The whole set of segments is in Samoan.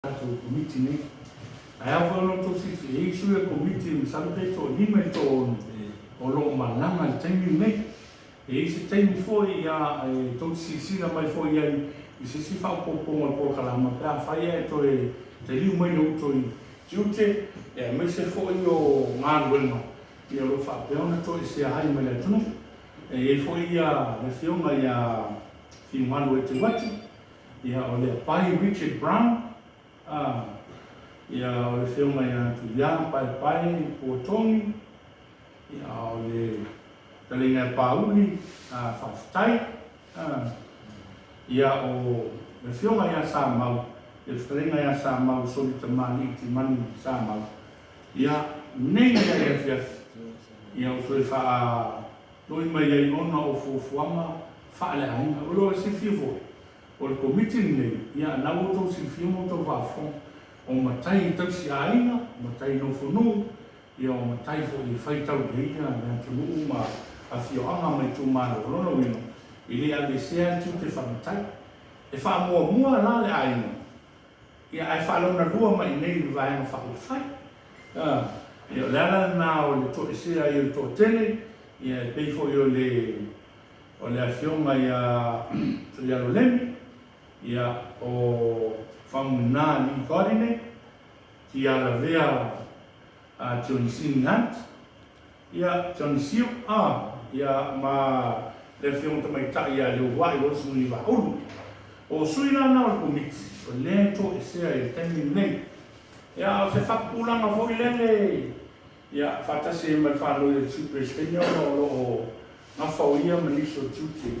Tatou Komiti nei. Ae ao foi ona outou silafia, e i ai sui o le Komiti masalo pe toalima i le toaono o lo o malaga i le taimi lenei. E i ai se taimi foi e tou te silasila mai foi ai i se isi faaopoopoga o le polokalama pe afai ae toe taliu mai le uto i tiute aemaise foi o galuega o lo o faapea ona toesea ai mai le atunuu. E i ai foi le Afioga ia Fiumalu Eteuati, Ia, o le Apai Richard Brown, a, ia, o le Afioga ia Tuia Paepae Puatogi, ia, o le Fetalaiga ia Pauli, a, faafetai, a, ia, o le Afioga ia Samau, ia le Fetalaiga ia Samau Solitamalii Timani Samau, ia, nei la i le afiafi, ia, ua toe faaloi mai ai ona o fuafuaga faaleaiga. O lo o silafia foi, o le Komiti lenei, ia, na ua outou silafia ma outou faafofoga, o matai e tausi aiga, o matai nofonuu, ia, o matai foi e fai taulelei le atunuu ma afioaga ma itumalo. O lona uiga, e le aveesea le tiute faamatai. E faamuamua la le aiga, ia, ae faalona lua mai i inei i le Vaega Faaupufai. Ia, o le ala lena o le toesea ai o le toatele, ia, e pei foi o le O le Afioga ia Tuialo Lemi, ia, o Faumuina Lee Gardiner, Tialavea Tionisini Hunt, ia, Johnny Sio, a, ia, ma le Afioga Tamaitai ia Leuluai Rosemary Vaaulu. O sui la na o le Komiti, o lea e toesea i le taimi lenei. Ia, o se faapupulaga foi lele, ia, faatasi ai ma le faanoi a le Sui Peresetene ona o lo o Gafa o ia ma nisi o tiute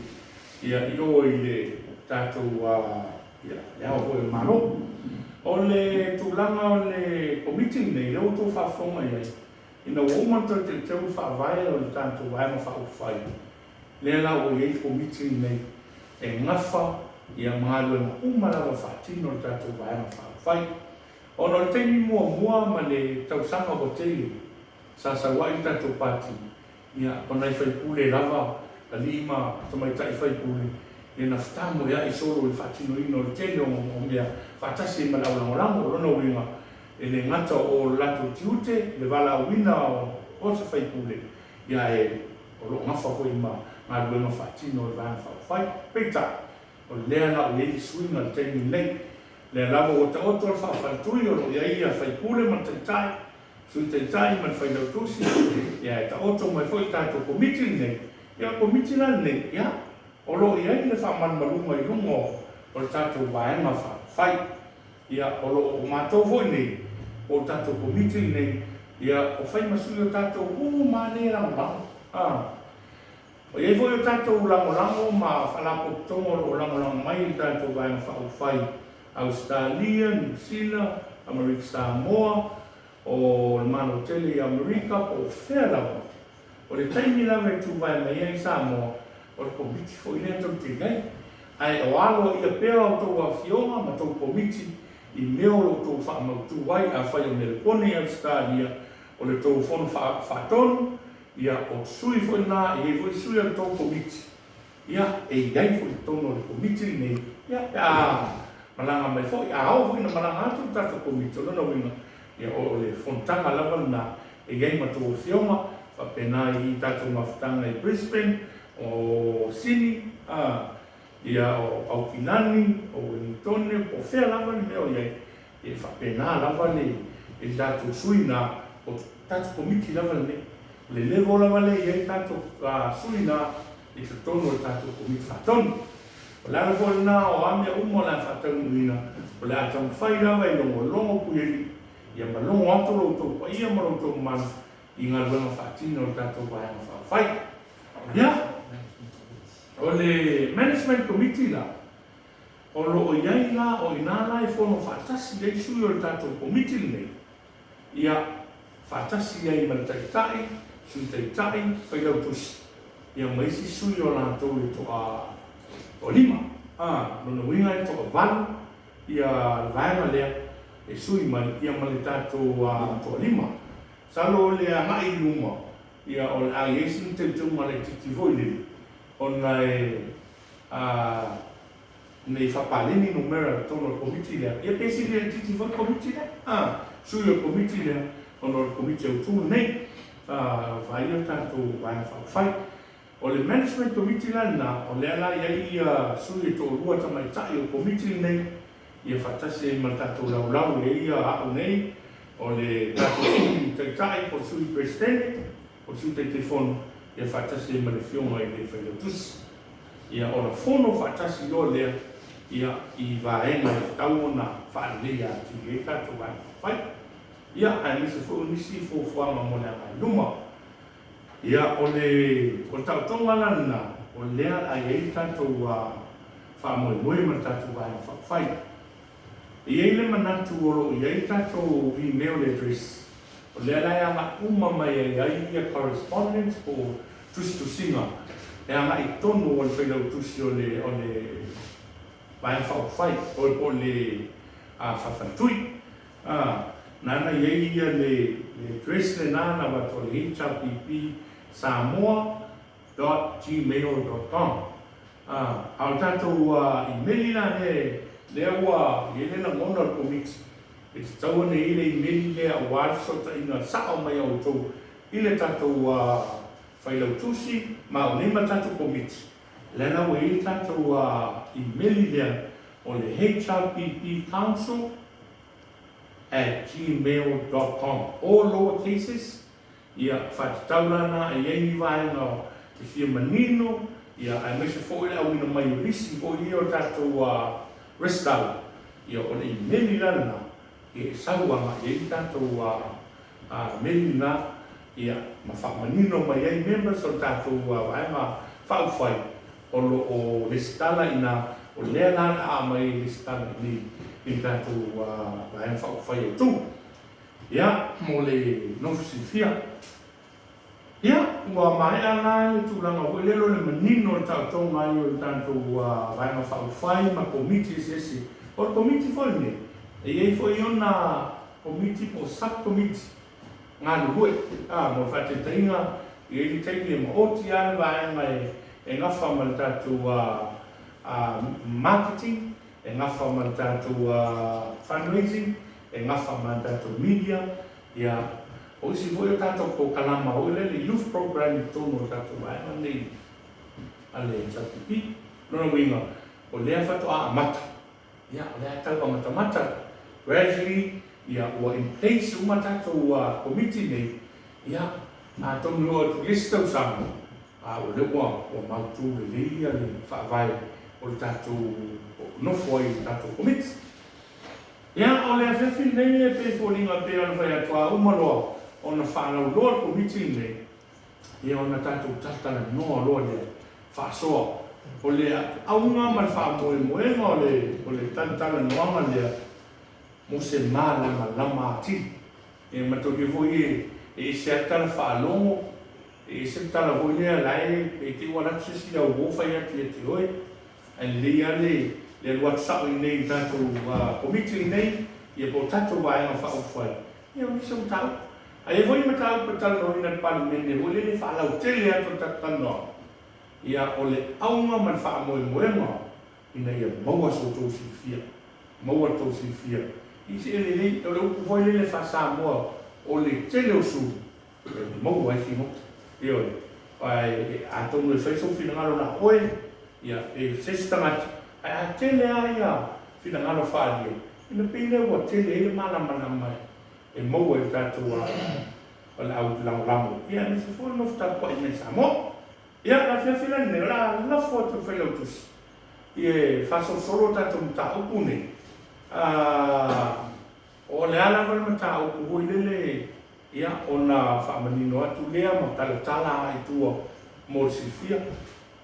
ia i o i le tatou ia le Ao foi o le Malo. O le tulaga o le Komiti lenei, lea ua outou faafofoga i ai, ina ua uma ona toe teuteu le Faavae o le tatou Vaega Faaupufai, lea la ua i ai le Komiti lenei e gafa ia ma galuega uma lava faatino a le tatou Vaega Faaupufai. Ona o le taimi muamua ma le tausaga ua tele sa sau ai le tatou Pati, Ia, o nai faipule lava, alii ma tamaitai faipule, ia na fetamoeai solo i le faatinoina o le tele o mea faatasi ai ma le aulagolago. O lona uiga, e le gata o le latou tiute, le valaauina o se faipule, ia ae o lo o gafa foi ma galuega faatino a le Vaega Faaupufai. Peitai, o lea la ua i ai le suiga i le taimi lenei. O lea lava ua taoto le faafaletui, o lo o i ai faipule ma le taitai, Sui Taitai ma le Failautusi, ia e taoto mai foi le tatou Komiti lenei. Ia o le Komiti la lenei, ia, o lo o i ai le faamalumaluga i luga o le tatou Vaega Faaupufai. Ia, o lo o matou foi nei, po o le tatou Komiti lenei, ia, o fai ma sui o tatou uma lava nei e lagolago. A. O i ai foi o tatou lagolago ma faalapotopotoga o lo o lagolago mai i le tatou Vaega Faaupufai Ausetalia, Niu Sila, Amerika Samoa, o le Malo tele i Amerika po o fea lava. O le taimi lava e tuvae mai ai Samoa, o le Komiti foi lea tou te i ai. Ae o aloaia pea a outou afioga ma tou Komiti i mea o lo o outou faamautu ai. Afai o Melepone i Ausetalia, o le tou Fono Faatonu, Ia, o sui foi na, e i ai foi sui o le tou Komiti, ia, e i ai foi i totonu o le Komiti lenei, ia, pe a malaga mai foi, a oo foi ina malaga atu le tatou Komiti, o lona uiga, ia, o le fonotaga lava lena e i ai ma tou afioga, faapena i tatou mafutaga i Brisbane, o Sini, a, ia, o Aukilani, o Ueligitone, po o fea lava le mea o i ai, E faapena lava le tatou sui na, o tatou Komiti lava lenei. O le level lava lea e i ai tatou sui na i totonu o le tatou Komiti Faatonu. O le ala foi lena o a mea uma o le a faataunuuina, o le a taumafai lava e logologo puialii ia ma logo atu lo outou paia ma lo outou mamalu i galuega faatino a le tatou Vaega Faaupufai. Ia, o le Management Committee la, O lo o i ai la, o i ina la e fono faatasi ai sui o le tatou Komiti lenei, ia, faatasi ai ma le Taitai, Sui Taitai, Failautusi, ia ma isi sui o latou e toalima. A, lona uiga e toavalu ia le vaega lea e sui mai, ia ma le tatou toalima. Masalo o le agai i luma, ia o le a i ai sina teuteuga laitiiti foi lele, ona e, a. Ina ia faapaleni numera i totonu o le Komiti lea, ia pe sili laitiiti foi le Komiti lea, a, sui o le Komiti lea, ona o le Komiti autu lenei, a, e aofia ai le tatou Vaega Faaupufai. O le Management Committee la lena, o lea la e i ai ia sui e toalua tamaitai o le Komiti lenei, ia faatasi ai ma le tatou laulau e i ai au nei, o le tatou Sui Taitai po o le Sui Peresetene, o le Sui Taitaifono, ia faatasi ai ma le Afioga i le Failautusi. Ia ona fono faatasi loa lea ia i vaega e tatau ona faaleleia atili ai tatou vaega faaupufai, ia aemaise foi o nisi fuafuaga mo le agai i luma. Ia o le o le taotoga la lena, o lea o le a i ai le tatou faamoemoe ma le tatou vaega faaupufai. E i ai le manatu o lo o i ai le tatou email address, o lea la e agai uma mai ai ai ia correspondence po o tusitusiga e agai i totonu o le Failautusi o le o le Vaega Faaupufai po o le Faafaletui. Lena na i ai ia le address lena na avatu o le hrppsamoa dot gmail dot com. A o le tatou imeli la lea, lea ua i ai le lagona o le Komiti e tatau ona i ai le imeli lea aua le fesootaiga sao mai a outou i le tatou Failautusi ma au nei ma le tatou Komiti. Lea la ua i ai le tatou imeli lea o le hrppcouncil at gmail dot com, all lower cases. Ia, faatatau la na e i ai ni vaega e fia manino, ia, aemaise foi le auina mai o lisi foi ia o tatou resitala, ia, o le imeli la lena, ia, e sau agai i ai le tatou meli lena, ia, ma faamanino mai ai members o le tatou vaega faaupufai o lo o resitala i ina, o lea la o le a aumai ai resitala i inei i le tatou vaega faaupufai autu. Ia, mo le nofo silafia. Ia, ua maea la le tulaga foi lele o le manino o le taotoga ai o le tatou Vaega Faaupufai ma Komiti eseese. O le Komiti foi lenei, e i ai foi ona Komiti po o Sub-Committee galulue. A, mo le faataitaiga, e i ai le taimi e maoti lava le vaega e gafa ma le tatou marketing, e gafa ma le tatou fundraising, e gafa ma le tatou media, ia, o isi foi o tatou polokalama foi lele youth program i totonu o le tatou vaega lenei a le HRPP. Lona uiga, o lea faatoa amata, ia, o lea tau amatamata, gradually, ia, ua in place uma tatou komiti nei, ia, atonu e oo atu i le isi tausaga, A o lea ua ua mautu lelei ia le faavae o le tatou nofo ai i le tatou Komiti. Ia, o le afiafi lenei e pei e foliga e pei ona fai atu, a uma loa ona faalauiloa le Komiti lenei, ia ona tatou talatalanoa loa lea faasoa. O le auga ma le faamoemoega o le o le talatalanoaga lea mo se malamalama atili. Ia manatua foi e ese lava le tala faalogo E ese le tala foi lea la e pei te i ua alu atu se isi au uo fai atu ia te oe. Ae lelei lava le le alu atu sao i inei i le tatou Komiti lenei ia po o tatou Vaega Faaupufai ia o nisi o mataupu. Ae i ai foi ni mataupu e talanoaina i le Palemene foi lele e faalautele atu le tatou talanoaga, ia o le auga ma le faamoemoega ina ia maua so outou silafia, maua le tou silafia i se lelei, o le upu foi lele faa-Samoa o le tele o sulu e maua ai figota. Ioe. Ae atonu e fai sou finagalo na o oe, ia, pe se isi tagata, ae a tele lava ia finagalo faaalia, ona pei lea ua tele ai le malamalama e maua e le tatou o le au lagolago, ia aemaise foi o le nofo tapuai mai Samoa. Ia, o le afiafi la lenei, o le a lafo atu i le Failautusi e faasolosolo tatou mataupu nei. O le a lava le mataupu foi lele, ia, ona faamanino atu lea ma talatala agai i tua mo le silafia.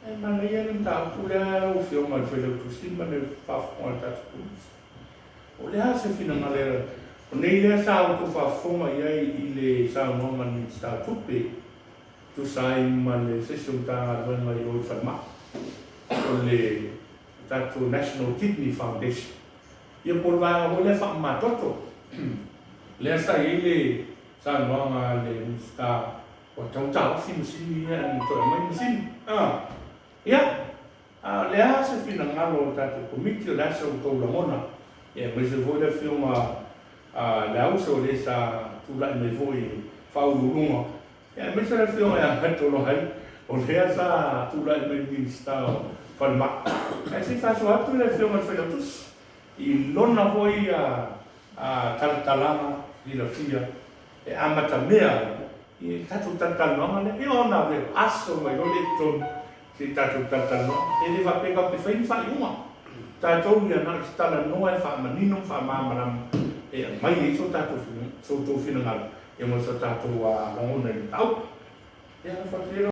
E manaia le mataupu lea lau Afioga i le Failautusi ma le faafofoga a le tatou Komiti. O le a se finagalo o nei lea sa outou faafofoga i ai i le saunoaga a le Minisita o Tupe e tusa ai ma le se isi o Matagaluega i o i le falemai, o le tatou National Kidney Foundation. Ia po o le vaega foi lea faamamatoto. Lea sa i ai le saunoaga a le Minisita ua tatau ona taofi masini ia ae toe aumai masini. Ia, A o le a se finagalo o le tatou Komiti, o le a se outou lagona, aemaise foi le Afioga Leausa o le sa tulai mai foi i le Faauluuluga, aemaise le Afioga ia Tolai, o lea sa tulai mai i le Minisita o Falemai. Ae se i faasoa atu le Afioga i le Failautusi i lona foi talatalaga silafia e amatamea ai le tatou talatalanoaga lea. Ia ona aso mai loa lea i totonu se i tatou talatalanoa. E le faapea tatou te fai ni faaiuga, o tatou ia na o se talanoa e faamanino ma faamalamalama e aumai ai so outou finagalo ma so tatou lagona i le mataupu. Ia lafo atu ia lau